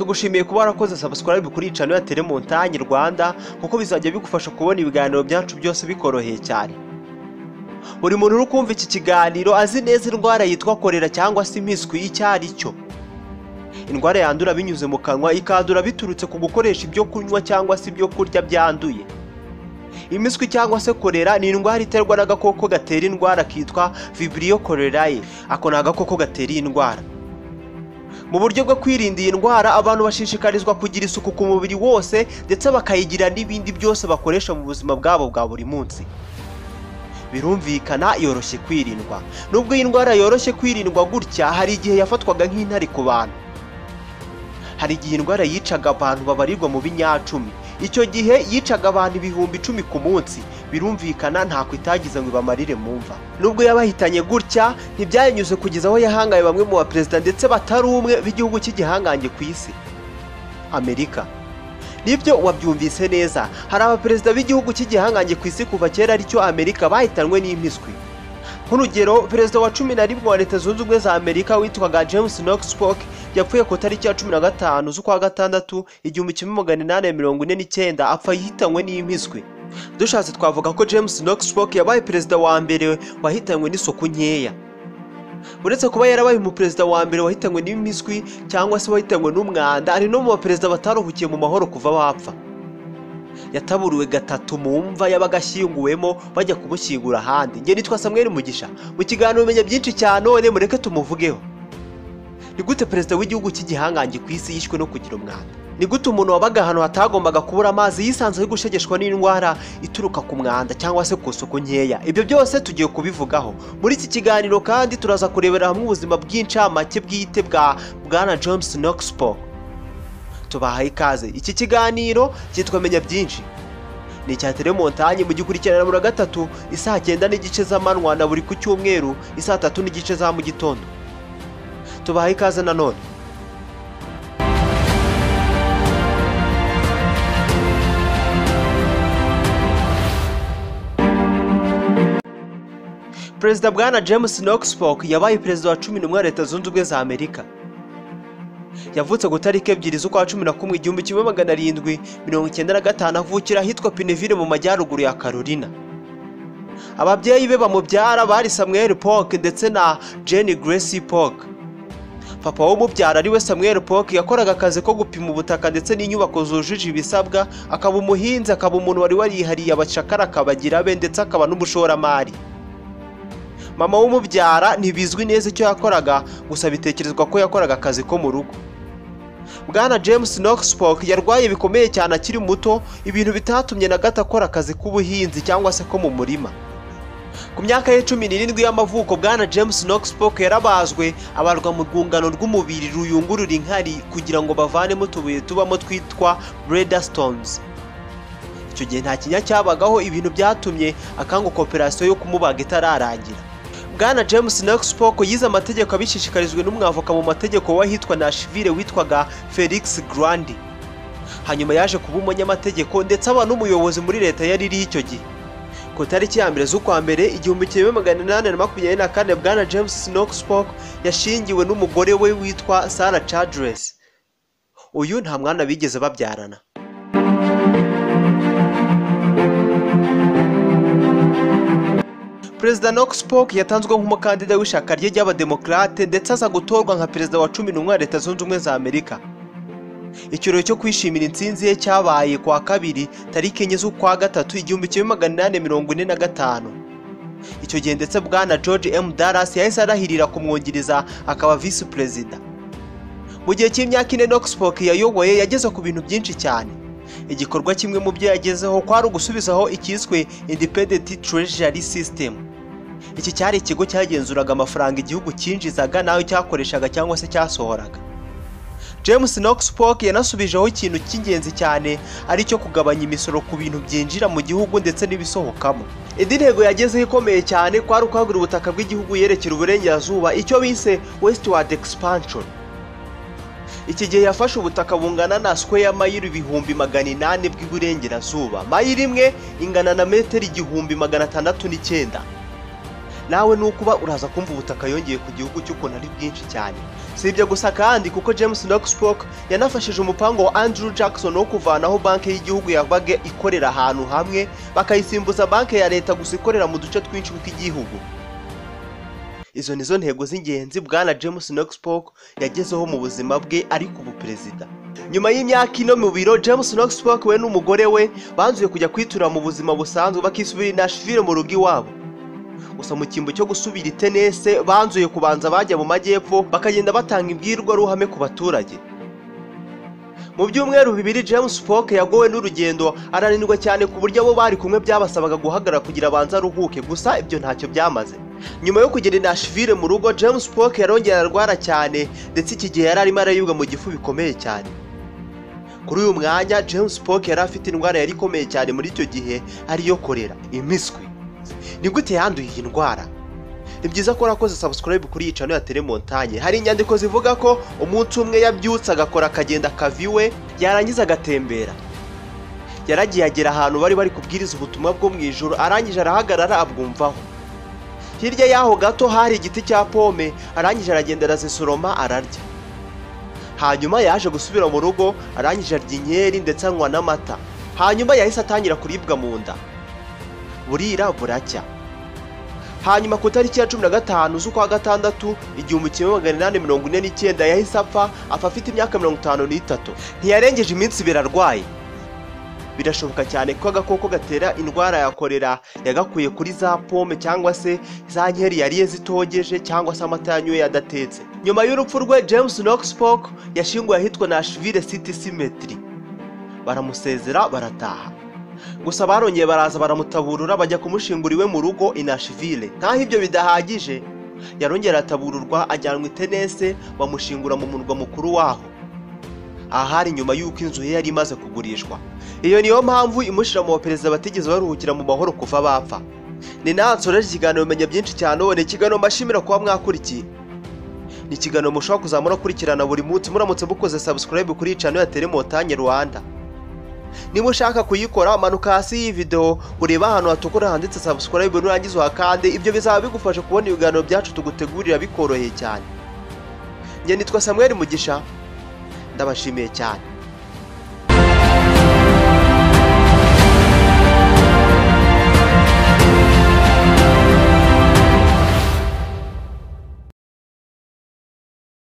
Tugushimiye kuba warakoze subscribe kuri channel ya Telemontagne Rwanda, kuko bizajya bigufasha kubona ibiganiro byacu byose bikoroheye cyane. Buri muntu uri kumva iki kiganiro azi neza indwara yitwa korera cyangwa se impiswi icyo ari cyo. Indwara yandura binyuze mu kanwa, ikandura biturutse ku gukoresha ibyo kunywa cyangwa se ibyo kurya byanduye. Impiswi cyangwa se korera ni indwara iterwa n'agakoko gatera indwara kitwa Vibrio cholerae. Ako ni agakoko gatera iyi ndwara. Mu buryo bwo kwirinda iyi ndwara, abantu bashishikarizwa kugira isuku ku mubiri wose ndetse bakayigira n'ibindi byose bakoresha mu buzima bwabo bwa buri munsi. Birumvikana yoroshye kwirindwa. Nubwo iyi ndwara yoroshye kwirindwa gutya, hari igihe yafatwaga nk'intare ku bantu. Hari igihe indwara yicaga abantu babarirwa mu binyacumi. Icyo gihe yicaga abantu 10,000 ku munsi. Birumvikana ntako itagize ngo ibamarire mu mva. Nubwo yabahitanye gutya, ntibyayinyuze kugeza aho yahangaye bamwe mu baperezida ndetse batari umwe b'igihugu cy'igihangange ku isi, Amerika. Nibyo wabyumvise neza, hari abaperezida b'igihugu cy'igihangange ku isi kuva kera aricyo Amerika bahitanwe n'impiswi. Nk'urugero, perezida wa 11 wa Leta Zunze Ubumwe za Amerika witwaga James Knox Polk yapfuye ku tariki ya 15 z'ukwa gatandatu 1849, apfa yihitanywe n'impiswi. Dushatse twavuga ko James Knox Polk yabaye perezida wa mbere wahitanywe n'isuku nkeya. Uretse kuba yarabaye umuperezida wa mbere wahitanywe n'impiswi cyangwa se wahitanywe n'umwanda, ari no mu baperezida bataruhukiye mu mahoro kuva bapfa. Yataburiwe gatatu mu mva yabaga ashyinguwemo bajya kumushyingura ahandi. Njye nitwa Samuel Mugisha. Mu kiganiro menya byinshi cyane none mureke tumuvugeho. Ni gute perezida w'igihugu cy'igihangange ku isi yishwe no kugira umwanda? Ni gute umuntu wabaga ahantu hatagombaga kubura amazi yisanze ari gushegeshwa n'indwara ituruka ku mwanda cyangwa se ku isuku nkeya? Ibyo byose tugiye kubivugaho muri iki kiganiro, kandi turaza kurebera hamwe ubuzima bw'incamake bwite bwa Bwana James Knox Polk. Tubahaye ikaze. Iki kiganiro cyitwa Menya Byinshi, ni icya Telemontagne, mugikurikirana buri gatatu isaa 9:30 z'amanywa na buri ku cyumweru isaa 3:30 za mu gitondo. Tubahaye ikaze nanone. Perezida Bwana James Knox Polk yabaye perezida wa 11 wa Leta Zunze Ubumwe za Amerika. Yavutse ku tariki 2 z'ukwa 11 1795, avukira ahitwa Pineville mu majyaruguru ya Carolina. Ababyeyi be bamubyara bari Samuel Polk ndetse na Jane Grace Polk. Papa w'umubyara ariwe Samuel Polk yakoraga akazi ko gupima ubutaka ndetse n'inyubako zujuje ibisabwa, akaba umuhinzi, akaba umuntu wari warihariye abacakara akabagira be, ndetse akaba n'umushoramari. Mama w'umubyara ntibizwi neza icyo yakoraga, gusa bitekerezwa ko yakoraga akazi ko mu rugo. Bwana James Knox Polk yarwaye bikomeye cyane akiri muto, ibintu bitatumye na gato akora akazi k'ubuhinzi cyangwa se ko mu murima. Ku myaka ye 17 y'amavuko, Bwana James Knox Polk yarabazwe, abarwa mu rwungano rw'umubiri ruyungurura inkari kugira ngo bavanemo utubuye tubamo twitwa bladder stones. Icyo gihe nta kinya cyabagaho, ibintu byatumye akanguka operasiyo yo kumubaga itararangira. Bwana James Knox Polk yize amategeko abishishikarijwe n'umwavoka mu mategeko w'ahitwa Nashville witwaga Felix Grundy. Hanyuma yaje kuba umunyamategeko ndetse aba n'umuyobozi muri leta yari iriho icyo gihe. Ku tariki ya 1 z'ukwa mbere 1824, Bwana James Knox Polk yashingiwe n'umugore we witwa Sarah Childress. Uyu nta mwana bigeze babyarana. Perezida Knox Polk yatanzwe nk'umukandida w'ishyaka rye ry'Abademokarate ndetse aza gutorwa nka perezida wa 11 wa Leta Zunze Ubumwe za Amerika. Ikirori cyo kwishimira intsinzi ye cyabaye kwa kabiri tariki 4 z'ukwa gatatu 1845. Icyo gihe ndetse Bwana George M. Dallas yahise arahirira kumwungiriza akaba visi perezida. Mu gihe cy'imyaka 4 Knox Polk yayoboye yageze ku bintu byinshi cyane. Igikorwa kimwe mu byo yagezeho kwari ugusubizaho ikiswe Independent Treasury System. Iki cyari ikigo cyagenzuraga amafaranga igihugu cyinjizaga nayo cyakoreshaga cyangwa se cyasohoraga. James Knox Polk yanasubijeho ikintu cy'ingenzi cyane aricyo kugabanya imisoro ku bintu byinjira mu gihugu ndetse n'ibisohokamo. Indi ntego yagezeho ikomeye cyane kwari ukwagura ubutaka bw'igihugu yerekera uburengerazuba, icyo bise Westward Expansion. Iki gihe yafashe ubutaka bungana na square mayiro 800,000 bw'iburengerazuba. Mayiro imwe ingana na metero 1609. Nawe nukuba uraza kumva ubutaka yongeye ku gihugu cy'ukuntu ari bwinshi cyane. Si ibyo gusa kandi, kuko James Knox Polk yanafashije umupango wa Andrew Jackson wo kuvanaho banki y'igihugu yabaga ikorera ahantu hamwe, bakayisimbuza banki ya leta gusa ikorera mu duce twinshi tw'igihugu. Izo nizo ntego z'ingenzi bwana James Knox Polk yagezeho mu buzima bwe ariko ubu perezida. Nyuma y'imyaka 4 mu biro, James Knox Polk we n'umugore we banzuye kujya kwitura mu buzima busanzwe, bakisubira i Nashville mu rugo iwabo. Gusa mu cyimbo cyo gusubira i Tennessee, banzuye kubanza bajya mu majyepfo, bakagenda batanga imbwirwaruhame ku baturage. Mu byumweru 2 James Polk yagowe n'urugendo, arananirwa cyane ku buryo abo bari kumwe byabasabaga guhagarara kugira abanze aruhuke. Gusa ibyo ntacyo byamaze. Nyuma yo kugera i Nashville mu rugo, James Polk yarongera arwara cyane, ndetse iki gihe yari arimo arayibwa mu gifu bikomeye cyane. Kuri uyu mwanya James Polk yari afite indwara yari ikomeye cyane muri icyo gihe, ariyo kolera, impiswi. Ni gute yanduye iyi ndwara? Ni byiza ko warakoze subscribe kuri iyi channel ya Telemontagne. Hari inyandiko zivuga ko umunsi umwe yabyutse agakora akagenda akava iwe, yarangiza agatembera. Yaragiye agera ahantu bari bari kubwiriza ubutumwa bwo mu ijuru, arangije arahagarara abwumvaho. Hirya y'aho gato hari igiti cya pome, arangije aragenda arazisoroma ararya. Hanyuma yaje gusubira mu rugo, arangije arya inkeri ndetse anywa n'amata. Hanyuma yahise atangira kuribwa mu nda, burira buracya. Hanyuma ku tariki ya 15 z'ukwa gatandatu 1849 yahise apfa, apfa afite imyaka 53. Ntiyarengeje iminsi 2 arwaye. Birashoboka cyane ko agakoko gatera indwara ya kolera yagakuye kuri za pome cyangwa se za nkeri yariye zitogeje, cyangwa se amata yanyoye adatetse. Nyuma y'urupfu rwe, James Knox Polk yashyinguwe ahitwa Nashville City Cemetery. Baramusezera barataha. Gusa barongeye baraza baramutaburura, bajya kumushingura iwe mu rugo i Nashville. Nkaho ibyo bidahagije, yarongera atabururwa ajyanwa i Tennessee, bamushingura mu murwa mukuru waho. Ahari nyuma y'uko inzu ye yari imaze kugurishwa. Iyo niyo mpamvu imushira mu baperezida batigeze baruhukira mu mahoro kuva bapfa. Ni nansoreje ikiganiro menya byinshi cyane. Ni ikiganiro mbashimira kuba mwakurikiye. Ni ikiganiro mushobora kuzamura kurikirana buri munsi muramutse mukoze subscribe kuri channel ya Telemontagne Rwanda. Niba ushaka kuyikora, manuka hasi y'iyi video ureba ahantu hatukura handitse subscribe, nurangiza uhakande. Ibyo bizaba bigufasha kubona ibiganiro byacu tugutegurira bikoroheye cyane. Njye nitwa Samuel Mugisha, ndabashimiye cyane.